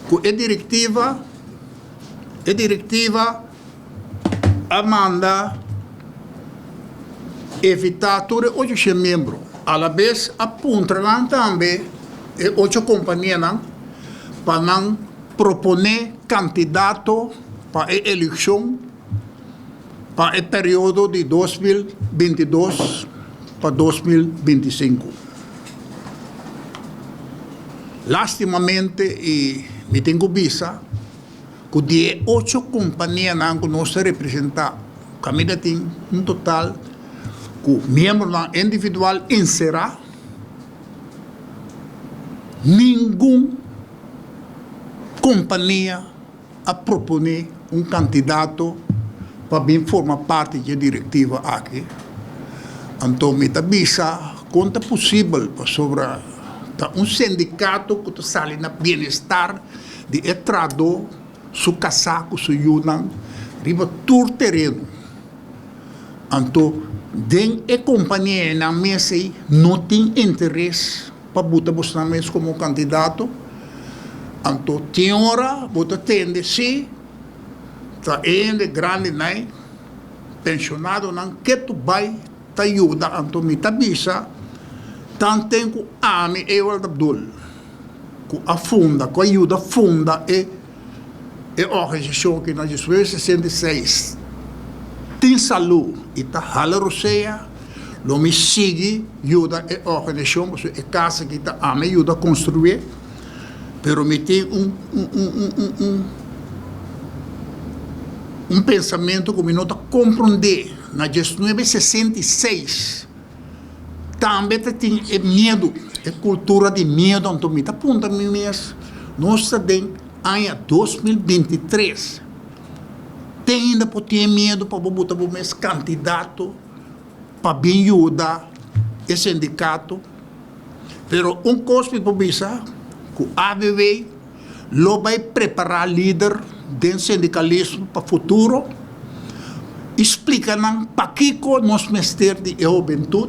Ku e direktiva a manda invitá tur e 800 miembro. A la bes a puntra nan tambe e ocho kompanianan pa nan proponé kandidato pa e elekshon pa e periodo di 2022 pa 2025. Lástimamente, i mi tin ku bisa, ku di ocho kompanianan ku nos ta representá, kaminda tin un total ku miembronan individual enserá, ningun kompania a proponé un kandidato pa bin forma parti di e direktiva aki. Anto mi ta bisa kon ta posibel, pasobra ta un sindikato ku ta sali na bienestar di e trahadó, su kasá ku su yunan riba tur tereno. Anto den e kompanianan mes ei no tin interes pa buta bosnan mes komo kandidato. Anto tin ora bo ta tende si ta hende grandinan, penshonadonan ketu bai ta yuda. Anto mi ta bisa tanten ku ami, Ewald Abdul, ku a funda, ku a yuda funda e organisashon ku na 1966, tin salú i ta hala rosea, lo mi sigui yuda e organisashon, pasobra e kas aki ta ami yuda konstruí. Pero mi tin un pensamentu ku mi no ta komprondé. Na 1966 tambe ta tin e miedu, e kultura di miedu. Anto mi ta puntra mi mes, nos ta den aña 2023, te ainda por tin e miedu pa bo buta bo mes kandidato pa bin yuda e sindikato? Pero un kos mi por bisa, ku ABW lo bai prepará lider den sindikalismo pa futuro i splika nan pakiko nos mester di e hubentut.